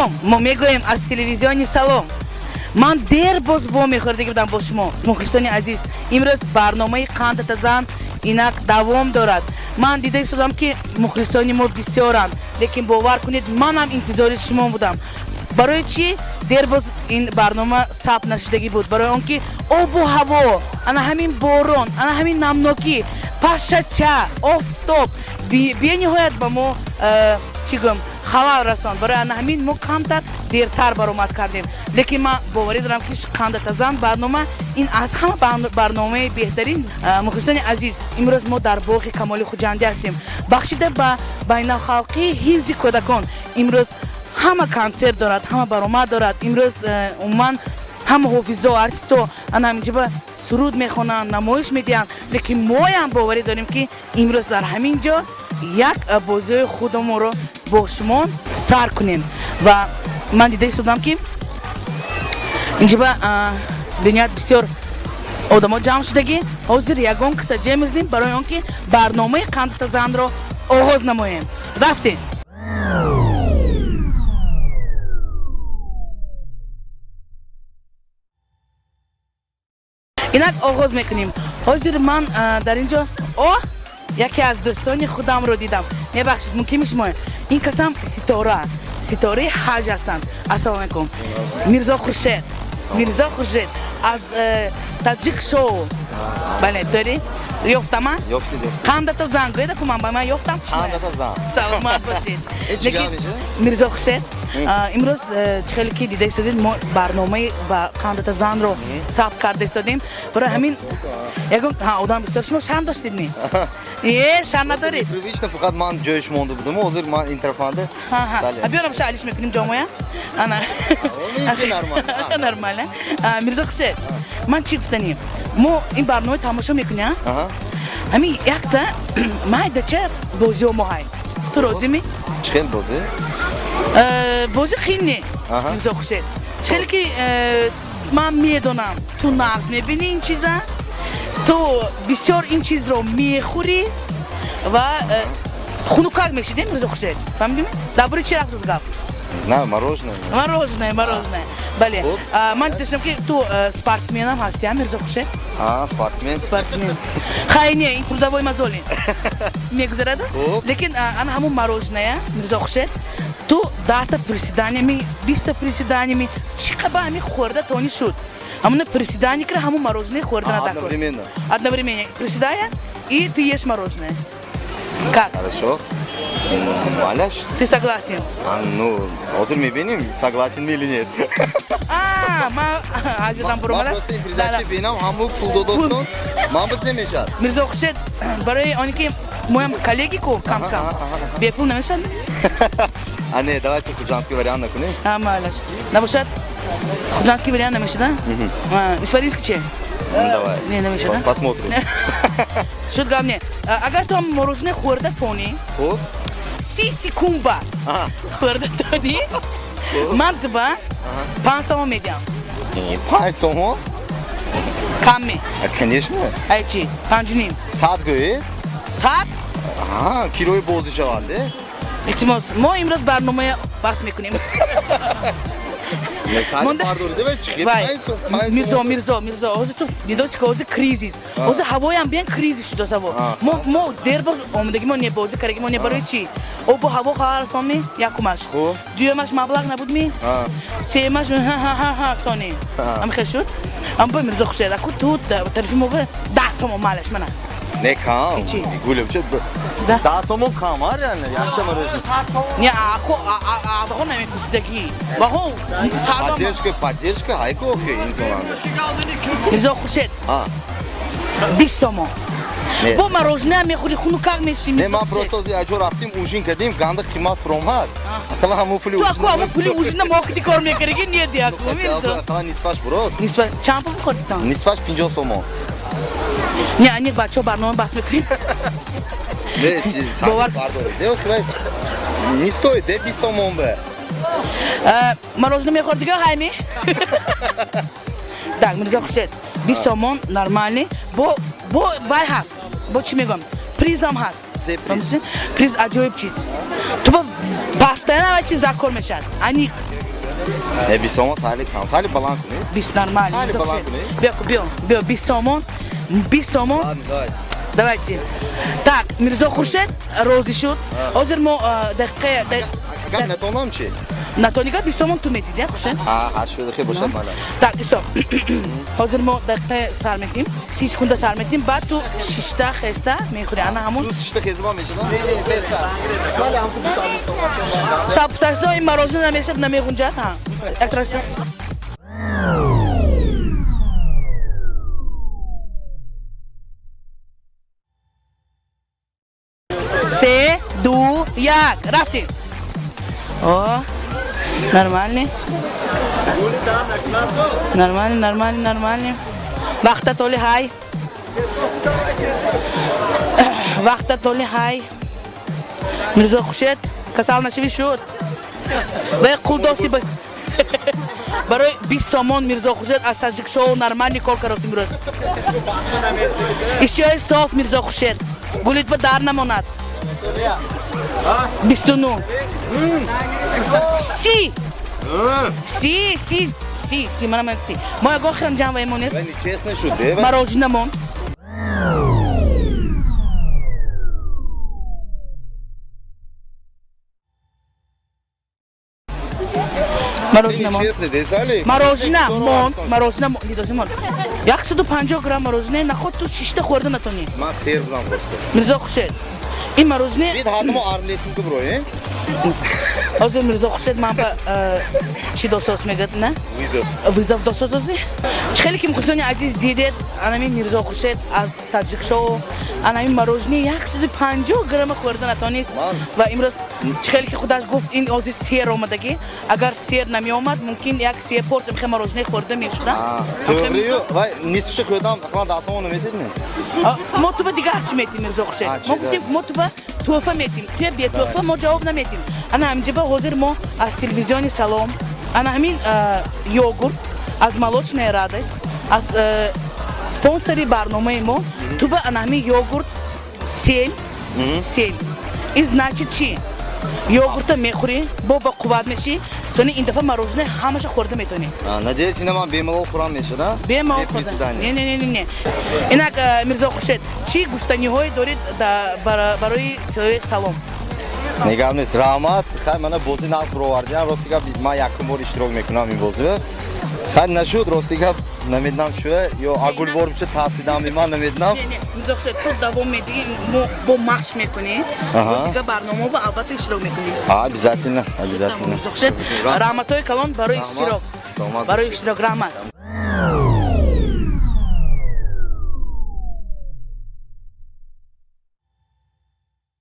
Салом, мо мегӯем аз телевизиони Салом. Ман дер боз вомехӯрдагӣ будам бо шумо. Мухлисони азиз, имрӯз барномаи Қандата зан инак давом дорад. Ман дида истодам, ки мухлисони мо бисёранд, лекин бовар кунед, манам интизори шумо будам. Барои чӣ дер боз ин барнома сабт нашудагӣ буд? Барои он ки обу ҳаво, ана ҳамин борон, ана ҳамин намнокӣ, пашача, офтоб бениҳоят ба мо чӣ гӯям, халал расонд. Барои ана ҳамин мо камтар дертар баромад кардем, лекин ман боварӣ дорам, ки Қандатазан барнома ин аз ҳама барномаи беҳтарин. Мухлисони азиз, имрӯз мо дар боғи Камоли Хуҷандӣ ҳастем, бахшида ба байналхалқии ҳифзи кӯдакон. Имрӯз ҳама консерт дорад, ҳама баромад дорад. Имрӯз умуман ҳама ҳофизо, артисто ана ҳаминҷоба суруд мехонанд, намоиш медиҳанд, лекин моям боварӣ дорем, ки имрӯз дар ҳамин ҷо як бозиҳои худамонро бо шумо сар кунем. Ва ман дида истодам, ки инҷоба бениҳоят бисёр одамо ҷамъ шудагӣ. Ҳозир ягон киса ҷем мезанем, барои он ки барномаи Қандатазанро оғоз намоем. Рафтем. Инак оғоз мекунем. Ҳозир ман дар ин ҷо о яке аз дӯстони худамро дидам. Мебахшед, мумкин шумо ин касам ситора, ситораи ҳаҷ ҳастанд. Ассалому алайкум, Мирзо Хуршед. Мирзо Хуршед аз Таҷик шоу. Бале, дорӣ ёфтама? Қандата зан гӯяда ку, ман ба ман ёфтам. Саломат бошед, Мирзо Хуршед. Имрӯз чӣ хеле ки дида истодед, мо барномаи ба Қандата занро сабт карда истодем. Барои ҳамин ягон одам бисёр. Шумо шарм доштед ми? Э, шарм надоред? Привычно, фақат ман ҷояш монда будам, ҳозир ман интерфанда. Биёрам, ша алиш мекунем ҷомоя. Ана, нормально. Мирзо Хуршед, ман чӣ гуфтанем, мо ин барномаи тамошо мекунем, ҳамин якта майдача бозиҳо мо ҳай. Ту розӣ ми? Чӣ хел бозӣ? Бозӣ қин не, Мирзо Хуршед. Хеле ки ман медонам, ту нағз мебинӣ ин чиза, ту бисёр ин чизро мехӯрӣ ва хунукак мешидӣ. Мирзо Хуршед, фаҳмидӣ, дар бораи чӣ рафт гап? Знаю, мороженое. Мороженое, мороженое, бале. Ман дидастам, ки ту спортсменам ҳастӣ, а, Мирзо Хуршед? Спортсмен. Спортсмен. Хай, не, ин трудовой мозоли мегузарад, лекин ана ҳамун мороженое, Мирзо Хуршед, ту 10-та приседания ми, 20-та приседания ми, чӣ қаба ҳами хӯрда тони шуд, ҳамуна приседание кара, ҳамун мороженое хӯрда. Одновременно? Одновременно приседая, и ты ешь мороженое. Как? Хорошо, малаш. Ты согласен? Ну, ҳозир мебинем, согласен или нет. Ман аҷодам буромада. Просто ин передача бинам, ҳаму пул додостон, ман бо мешад. Мирзо Хуршед, барои оне ки моям коллеги ку, кам кам бепул намешад. А не, давайте худжандский вариант накунем. А, малаш. Набошад, худжандский вариант намешад, а? Исфаринский че? Ну, давай. Не, намешад. Посмотрим. Шуд, гап не. Агар ту мороженое хӯрда тонӣ, Хуб. 30 секунд баъд хӯрда тонӣ, ман туба 5 сомон медиҳам. 5 сомон? Кам ме? Конечно. Ай чи, 5,5? 100 гӯед. 100? Кирои бозӣ шавад. Илтимос, мо имрӯз барномая баҳс мекунем. Мирзо, Мирзо, Мирзо, ҳозир ту дидоси, ки ҳозир кризис, ҳозир ҳавоям биан кризис шудост. Ҳаво мо дер боз омодагимо не, бозӣ карагимо не. Барои чӣ? Обу ҳаво хабар ми, якумаш, дуюмаш маблағ набуд ми, сеюмаш сони ҳамихел шуд. Амбо, Мирзо Хуршед, аку ту тарафи мо 10 сомон, малаш, мана. Не, кам. Гулем, че 10 сомон кам, а реально? Якча мороженое. Не, ако баҳо намепурсидагӣ. Баҳо. Поддержка, поддержка, ҳайко охи инсонанда. Мирзо Хуршед. 20 сомон. Бо мороженое мехӯри, хунукак меши. Не, ман просто ози аҷо рафтим, ужин кардем, ганда қимат фуромад. Ақалла ҳамун пули. Ту аку ҳамун пули ужина мо кити кор мекардаги не ди, аку Мирзо. Ақалла нисфаш бурод. Нисфаш чанд пул бихӯрдитон? Нисфаш 50 сомон. Не, ани бачаҳо, барнома бас мекунем. Не, бардоред. Не стоит, де 20 сомон бе. Мороженое мехӯрд дига ҳайми? Так, Мирзо Хуршед, 20 сомон нормальный. Бо вай ҳаст. Бо чӣ мегӯям? Призам ҳаст. Приз аҷоиб чиз. Ту ба постоянно вай чиз дар кор мешавад. Аниқ. Не, 20 сомон сали кам. Сали баланд кунед. 20 нормально. Сали Мирзо баланд Хуршед. кунед. Биё, биё, биё, 20 сомон, 20 сомон. Ладно, давайте. Давайте. Так, Мирзо Хуршед розӣ шуд. Ҳозир мо дақиқа Агар натонам чӣ? Натонига 20 сомон ту медиди, я, Хуршед? Ҳа, ҳа, шуда, хел бошад, мала. Так, исто. Ҳозир мо дақиқа сар метим. 30 секунда сар метим, баъд ту шишта хеста мехӯри. Ана ҳамун. Ту шишта хезман мешадам? Сали ҳам ту. Сабташно ин мороженое намешад, намеғунҷад, ҳа. Як тараф. Се, ду, як. Рафтем. О, нормальный. Нормальный, нормальный, нормальный. Вақта толи ҳай. Вақта толи ҳай. Мирзо Хуршед, касал нашавӣ шуд. Ба қулдоси барои 20 сомон Мирзо Хуршед аз Таҷик Шоу нормальный кор кард имрӯз. Иштиҳои соф, Мирзо Хуршед. Гулит ба дар намонад. 29. 30. 30, 30, 30, 30, мана ман 30. Мо ягон ханҷам ва мо нест. Вай нечестно шуд, бе? Мороженое мон. Мороженое мон. Нечестно, де, Сали? Мороженое мон, мороженое мон, дидоси мон. 150 грамм мороженое наход ту шишта хӯрда натонӣ. Ман сер будам просто. Мирзо Хуршед. Ин мороженое Бид ҳадмо армлесин ку бро, э? Ҳозир Мирзо Хуршед ман ба чӣ досос мегӯяд, на? Вызов. Вызов досозози. Чӣ хеле ки мухлисони азиз дидед, анами Мирзо Хуршед аз Таҷик Шоу анами мороженое 150 грамма хӯрда натонист. Ман- Ва имрӯз чӣ хеле ки худаш гуфт, ин ҳозир сер омадагӣ. Агар сер намеомад, мумкин як се порция мехе мороженое хӯрда мешуда. Тоғрию, вай нисфша хӯрдам, ақлан 10 сомон наметидми? Мо туба дигар чӣ метим, Мирзо Хуршед? А, чӣ Мо гуфтем, мо туба тӯҳфа метим. Туя бетӯҳфа мо ҷавоб наметим. Ана ҳаминҷаба ҳозир мо аз телевизиони Салом ана ҳамин йогурт аз Молочная радость, аз спонсори барномаи мо, туба ана ҳамин йогурт семь семь. Ин значит чӣ? Йогурта мехӯрӣ, бо ба қувват мешӣ, сони ин дафъа мороженое ҳамаша хӯрда метавонӣ. Надеюсь, ина ман бемалол хӯрам мешада? Бемалол Бе хӯрда. приседания. Не, не, не, не, не. Инак, Мирзо Хуршед, чӣ гуфтаниҳое доред барои ТВ Салом? Не, гап нест, раҳмат. Хай, мана бозӣ нағз бировардиам. Рости гап, ман якум бор иштирок мекунам ин бозиро. Хай, нашуд, рости гап, намедонам чӯ, ё агулвор ча таъсидам, ман намедонам. Не, не, Мирзо Хуршед, ту давом медиҳӣ, мо бо машқ мекунем. Аҳа. Дигар барномаҳо ба албатта иштирок мекунем. Обязательно, обязательно. Мирзо Хуршед, раҳматҳои калон барои Раҳмат. иштирок. Саломат. Барои иштирок раҳмат.